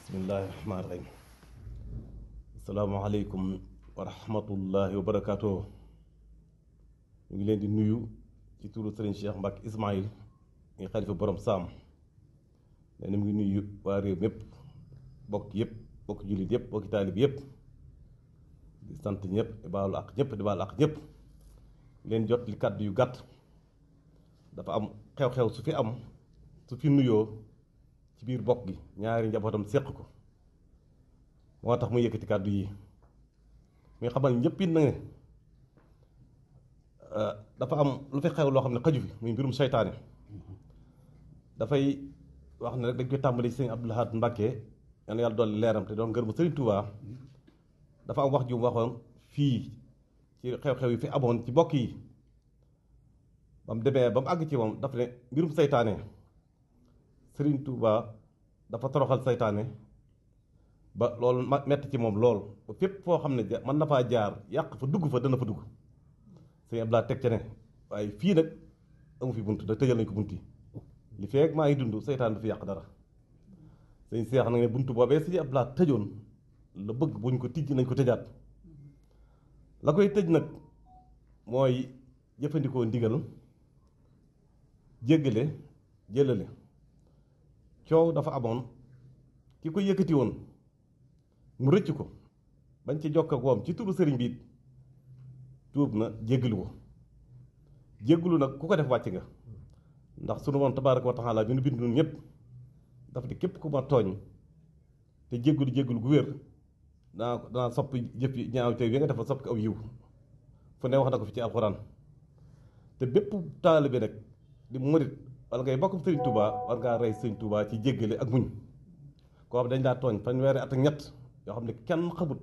bismillahi rahmaani rahim. asalaamaaleykum wa rahmatullahi wa barakaatu. ñu ngi leen di nuyu ci turu Serigne Cheikh Mbacke Ismaïl ngi xalifa borom saam nee na mu ngi nuyu waa réew mépp bokk yëpp bokk jullit yëpp bokki taalib yëpp di sant ñëpp di baalu ak ñëpp di baalu ak ñëpp leen jot li kàddu yu gàtt. dafa am xew-xew su fi nuyoo ci biir bokk gi ñaari njabootam séq ko moo tax mu yëkkati kàddu yi muy xamal ñëpp it na ne dafa am lu fi xew loo xam ne xaju fi muy mbirum seytaane. dafay wax ne rek dañ koy tàmbali sëñ Abdou Lahad Mbacké yal na yàlla dolli leeram te doon ngërëm Sëriñ Tuubaa. dafa am wax ju mu waxoon fii ci xew-xew yi fi amoon ci bokk yi ba mu demee ba mu àgg ci moom dafa ne mbirum seytaane Sëriñ Tuubaa dafa toroxal seytaane ba loolu metti ci moom lool ba fépp foo xam ne mën na faa jaar yàq fa dugg fa dana fa dugg. sëñ Abdou Lahad teg ca ne waaye fii nag amu fi bunt da tëjal nañ ko bunt yi li feeg maa ngi dund seytaan du fi yàq dara. sëñ Seex nag ne bunt boobee sëñ Abdou Lahad tëjoon la bëgg buñ ko tijji nañ ko tëjaat. la koy tëj nag mooy jëfandikoo ndigal jéggale jëlale. coow dafa amoon ki ko yëkkati woon mu rëcc ko bañ ci jokk ak woom ci turu sëriñ bi tuub na jéggalu ko. jéggalu nag ku ko def wàcc nga ndax sunu moom tabaaraka wa taala bi nu bind nun ñëpp dafa di képp ku ma tooñ te jéggalu gu wér danaa sopp jëf yi ñaaw te yi nga defa sopp ko aw yiw fu ne wax na ko fi ci alxuraan. te bépp taalibe nag di murit wala ngay bokk Sëriñ Tuubaa war ngaa rey Sëriñ Tuubaa ci jéggale ak muñ. koo xam dañ laa tooñ fanweeri at ak ñett yoo xam ne kenn xamut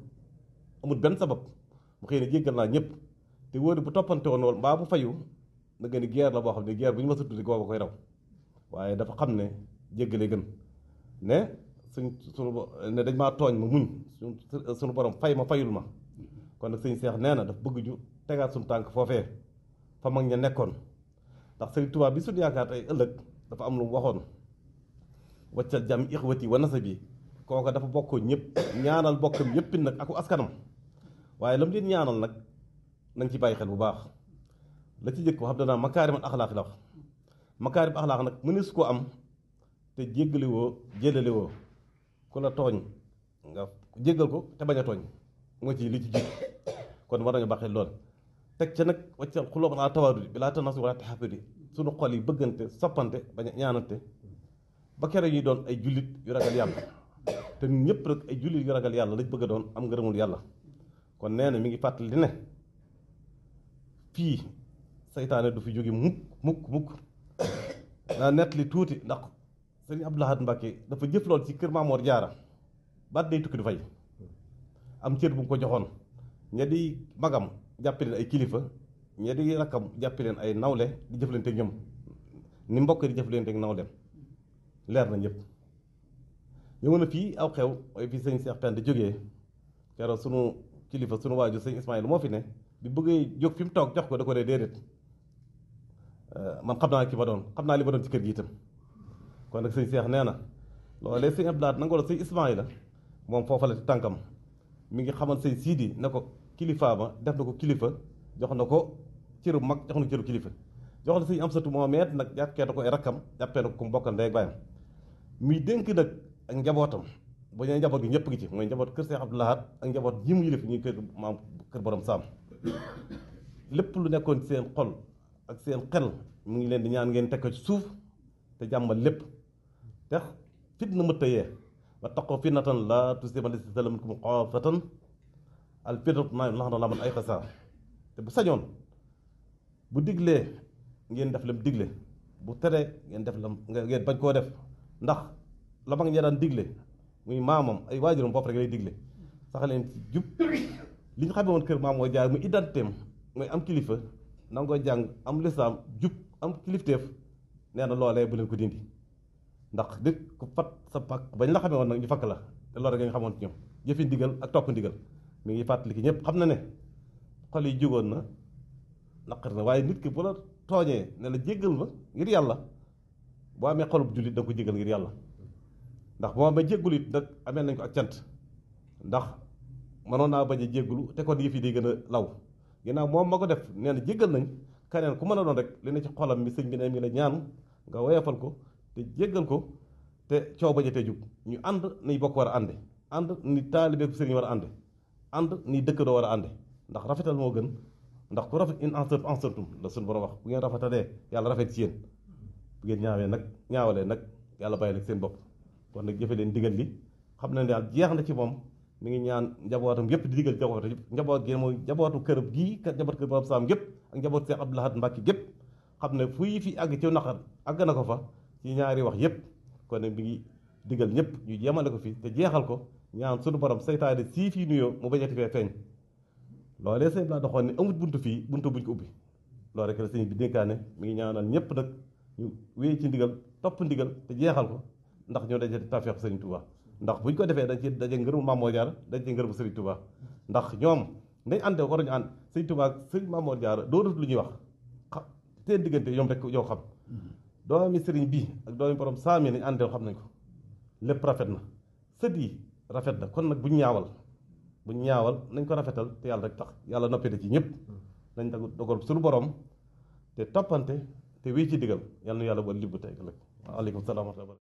amut benn sabab mu xëy ne jéggal naa ñëpp te wóor bu toppante woon loolu mbaa bu fayu na gën a guerre la boo xam ne guerre bu ñu mës a tuddi googa koy raw waaye dafa xam ne jéggale gën ne ne dañ maa tooñ ma muñ suñu borom fay ma fayul ma. kon nag sëñ Seex nee na dafa bëgg ñu tegaat suñu tànk foofee fa mag ña nekkoon ndax Sëriñ Tuubaa bi suñu yaakaar tey ëllëg dafa am lu mu waxoon waccal jàmm ixwati wa nasabi kooka dafa bokkoo ñëpp ñaanal bokkam yëpp nag aku askanam waaye la mu leen ñaanal nag nañ ci bàyyi xel bu baax. la ci jëkk xam danaa makaarimal axlaaq la wax makaarim axlaaq nag mënees koo am te jéggale woo jëlale woo ku la tooñ nga jéggal ko te bañ a tooñ moo ci li ci jiitu kon war nañu baaxee lool. teg ca nag waccal xuloo naa tawaadudi bi laa tanaasu wala taxaasudi suñu xol yi bëggante soppante bañ a ñaanante ba kere ñuy doon ay jullit yu ragal yàlla te ñun ñëpp rek ay jullit yu ragal yàlla lañ bëgg a doon am ngërëmul yàlla. kon nee na mi ngi fàttali ne fii seytaane du fi jóge mukk naa nett li tuuti ndax sëñ Abdou Lahad Mbacké dafa jëf lool ci kër Maamoor Jaara baat day tukki du fay am cër bu mu ko joxoon ña di magam jàppe leen ay kilifa ña di rakkam jàppe leen ay nawle di jëflante ak ñoom ni mbokk di jëflante ak nawleem leer na ñëpp. ñëw na fii aw xew mooy fii sëñ Seex Penda jógee keroog sunu kilifa sunu waajur sëñ Ismaïl moo fi ne bi bëggee jóg fi mu toog jox ko da ko dee déedéet man xam naa ki ma doon xam naa li ma doon ci kër gi itam. kon nag sëñ Seex nee na loolee sëñ Abdou Lahad nangoo la sëñ Ismaïl la moom foofa la ci tànkam mi ngi xamal sëñ Siidi ne ko kilifaa ba def na ko kilifa jox na ko cëru mag jox na ko cëru kilifa jox na sëñ Amsatu moo meet nag jàppee na ko ay rakkam jàppee na ko ku mu bokkal ndey ak baayam muy dénk nag ak njabootam bu ñee njaboot gi ñëpp ngi ci mooy njaboot kër Seex Abdou Lahad ak njaboot ji mu yilif ñuy kër maam kër borom saam lépp lu nekkoon ci seen xol ak seen xel mu ngi leen di ñaan ngeen teg ko ci suuf te jàmmal lépp te fitna mëtta yee wa taqoo fitnatan laa tusiibanna llaziina zalamu minkum xaassatan al fitnatu maa nahnu laa man ay xasa te bu sañoon bu diglee ngeen def lam digle bu teree ngeen def lam ngeen bañ koo def ndax la mag ña daan digle muy maamam ay waajuram bopp rek lay digle sax leen ci jub li ñu xamee woon kër maam mooy jaar muy identitéem mooy am kilifa nangoo jàng am lislaam jub am kilifteef nee na loolee bu leen ko dindi ndax nit ku fat sa pak bañ la xamee woon nag ñu fakk la te loolu rek nga xamoon ci ñoom jëfi ndigal ak topp ndigal mi ngi fàttali ki ñëpp xam na ne xol yi jógoon na naqari na waaye nit ki bu la tooñee ne la jéggal ma ngir yàlla boo amee xolub jullit da nga ko jéggal ngir yàlla ndax moo ma jéggulu it nag amee nañ ko ak cant ndax mënoon naa bañ a jéggulu te kon yëf yi day gën a law ginnaaw moom ma ko def nee na jéggal nañ keneen ku mën a doon rek li ne ci xolam mi sëñ bi ne mi la ñaan nga woyofal ko te jéggal ko te coow bañ a tee jug ñu ànd ni bokk war a ànde ànd ni taalibe ku sëriñ war a ànde ànd ni dëkkandoo war a ànde ndax rafetal moo gën ndax ku rafet in ahsantum la suñu borom wax bu ngeen rafetalee yàlla rafet ci yéen bu ngeen ñaawalee nag yàlla bàyyi nag seen bopp kon nag jëfe leen digal li xam ne daal jeex na ci moom mi ngi ñaan njabootam yëpp di digal njabootam yëpp njaboot gi mooy njabootu kërëb gii njaboot kër Borom Saam gépp ak njaboot Cheikh Abdou Lahad Mbacké gépp xam ne fu yi fi àgg ci naqar àgg na ko fa ci ñaari wax yëpp kon nag mi ngi digal ñëpp ñu yemale ko fi te jeexal ko ñaan suñu borom saytaane sii fii nuyoo mu bañati fee feeñ loolee sëñ bi laa doxoon ne amut buntu fii buntu buñ ko ubbi loolu rek la sëñ bi dénkaane mi ngi ñaanal ñëpp nag ñu wéy ci ndigal topp ndigal te jeexal ko ndax ñoo daje tawfeex Sëriñ Tuubaa ndax buñ ko defee dañ ci daje ngërëmu Maam Mor Jaara dañ ci ngërëmu Sëriñ Tuubaa ndax ñoom nañ ànde waruñu ànd Sëriñ Tuubaa ak Sëriñ Maam Mor Jaara doonut lu ñuy wax seen diggante ñoom rek ñoo xam doomi sëriñ bii ak doomi borom saami nañ àndee xam nañ ko lépp rafet na sët yi rafet na kon nag buñ ñaawal nañ ko rafetal te yàlla rek tax yàlla noppite ci ñëpp nañ dogal suñu borom te toppante te wéy ci digal yàlla na yàlla ba libbu tey ëllëg waaleykum salaam wa rahmatulah